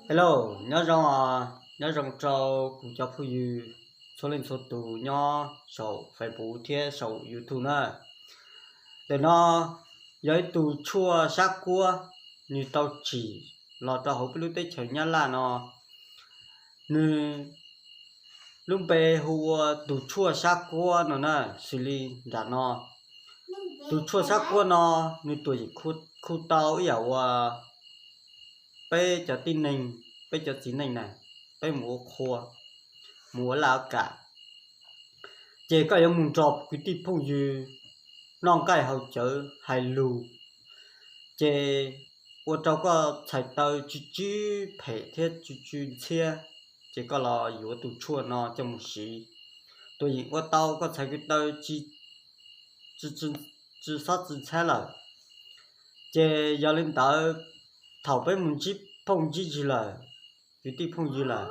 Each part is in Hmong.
Hello, nyob zoo, nyob zoo rau kuv cov phooj ywg txhua leej txhua tus nyob saum Facebook thiab saum YouTube na. Ntawm no yog ib tug tshuaj sab kuab, nws tau tsim los rau hauv peb lub teb chaws Nyab Laj no. Nws lub npe hu ua tus tshuaj sab kuab no na, xws li nram no. Tus tshuaj sab kuab no, nws tuam yeem khu tau ib yam uas peb cov tib neeg, peb cov txiv neej na, peb mus ua qhua, mus ua laj ua kam, ces koj yuav mus nrog kwv tij phooj ywg noj nqaij haus cawv hais lus, ces ua rau koj txhais taw tsw tsw phem thiab tsw tsw ntxhiab, ces koj los yuav tus tshuaj no coj mus siv. Tuam yeem ua tau koj txhais kwv taw tsw xob tsw ntxhiab lawm. Ces yog li ntawd, thaum peb mus ntsib phooj ntsib ywg lawm, kwv tij phooj ywg lawm,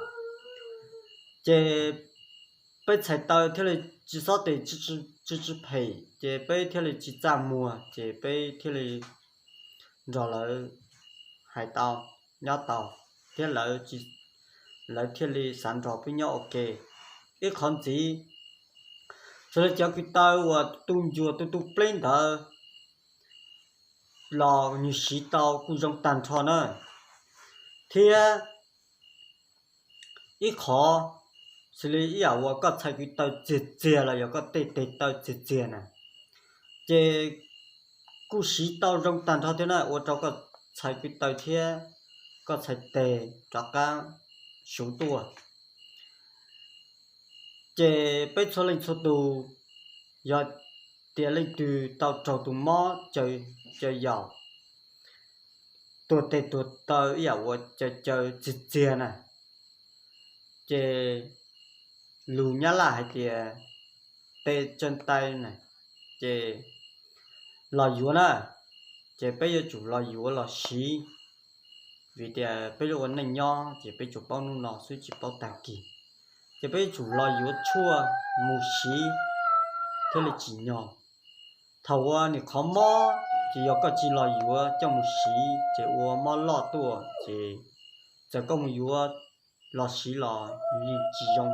ces peb txhais taw thiaj li tsis xob tes tsw tsw phem, ces peb thiaj li tsis txaj muag, ces peb thiaj li nrog lawv hais tau, nyob tau, thiab lawv thiaj li xav nrog peb nyob ua ke. Ib qhov ntxiv, sawv daws cov kwv taw uas tu ncua tu tu pleb ntawd los nws siv tau kuj zoo tag nrho na. Thiab ib qhov, xws li ib yam uas koj txhais kwv taw txiag txiag los yog koj tej tes taw txiag txiag na, ces kuj siv tau zoo tag nrho thiab na, ua rau koj txhais kwv taw thiab koj txhais tes rov qab suv tuaj. Ces peb txhua leej txhua tus, yog tias leej twg tau raug tus mob caw yaus, tuag tes tuag taw ib yam uas caw caw txiag txiag na, ces lus Nyab Laj hais tias tê chân tay na, ces los yuav na, ces peb yuav tsum los yuav los siv, vim tias peb ua neej nyob ces peb tsuas paub hnub no xwb tsis paub tag kis, ces peb yuav tsum los yuav tshuaj mus siv thiaj li tsim nyog. Thaum uas nim qhov mob ces yog koj tsis los yuav coj mus siv ces ua mob loj tuaj ces txawm koj mus yuav los siv los nws yeej tsis zoo.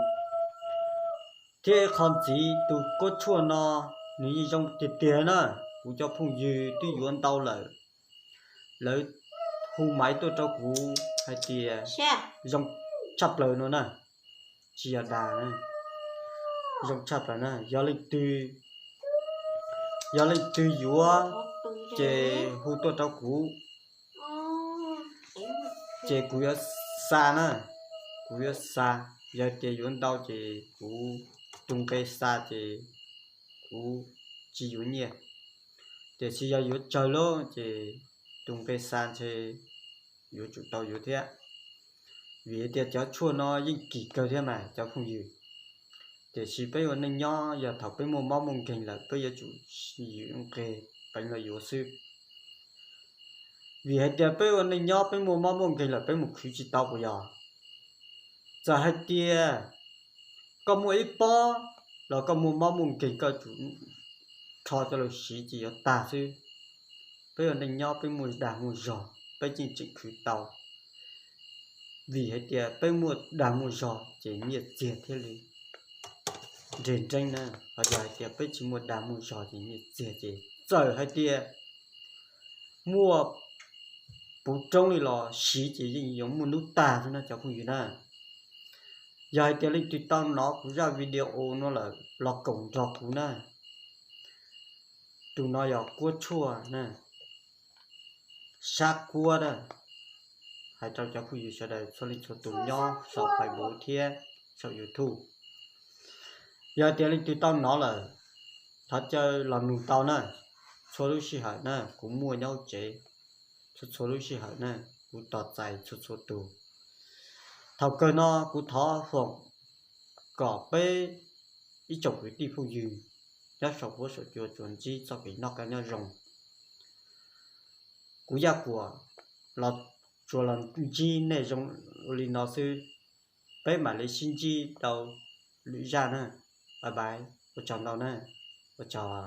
Thiab qhov ntxiv tus kuab tshuaj no nws yeej zoo tiag tiag na, kuv cov phooj ywg twb yuav ntau lawm, lawv hu maiv tuaj rau kuv hais tias zoo tshaj plaws no na, tsis yog dag, zoo tshaj plaws na. Yog leej twg, yog leej twg yuav ces hu tuaj rau kuv, ces kuv yuav xa na, kuv yuav xa. Yog tias yuav ntau ces kuv tus nqe xa ces kuv tsis yuav nyiaj, tiam sis yog yuav tsawg lawm ces tus nqe xa ntshe yuav tsum tau yuav thiab, vim tias cov tshuaj no yeej kim kawg thiab mas cov phooj ywg. Tiam sis peb ua neej nyob yog thaum peb muaj mob muaj nkeeg lawm peb yuav tsum nqes peev los yuav xwb. Vim hais tias peb ua neej nyob peb muaj mob muaj nkeeg lawm peb mus khwv tsis tau puas yog? Txawm hais tias koj muaj ib pob los koj muaj mob muaj nkeeg koj tsum rho coj los siv ces yuav tag xwb. Peb ua neej nyob peb muaj dag muaj zog peb yeej tseem khwv tau, vim hais tias peb muaj dag muaj zog ces nyiaj txiag thiaj li nreg nreeb na. Ho yog hais tias peb tsis muaj dag muaj zog ces nyiaj txiag ces txawm hais tias muaj puv roob li los siv ces yeej yuav muaj hnub tag xwb na cov phooj ywg na. Yog hais tias leej twg tau hnov kuv zaj video no lawm los koom nrog kuv na. Tus no yog kuab tshuaj na, sab kuab na, hais rau cov phooj ywg sawv daws txhua leej txhua tus nyob saum Facebook thiab saum YouTube. Yog tias leej twg tau hnov lawm, thov caw los nug tau na, txhua lub sij hawm na kuv muaj nyob hauv tsev, txhua txhua lub sij hawm na kuv tos txais txhua txhua tus. Thaum kawg no kuv thov foom kom peb ib tsoom kwv tij phooj ywg nyob saum huab saum cua tsuas ntsib txoj kev noj qab nyob zoo. Kuv Yaj Kuam los tsuas los ntsib nej zoo li no xwb, peb mam li sib ntsib rau lwm zaj na. Bye bye, ua tsaug ntau na, ua tsaug.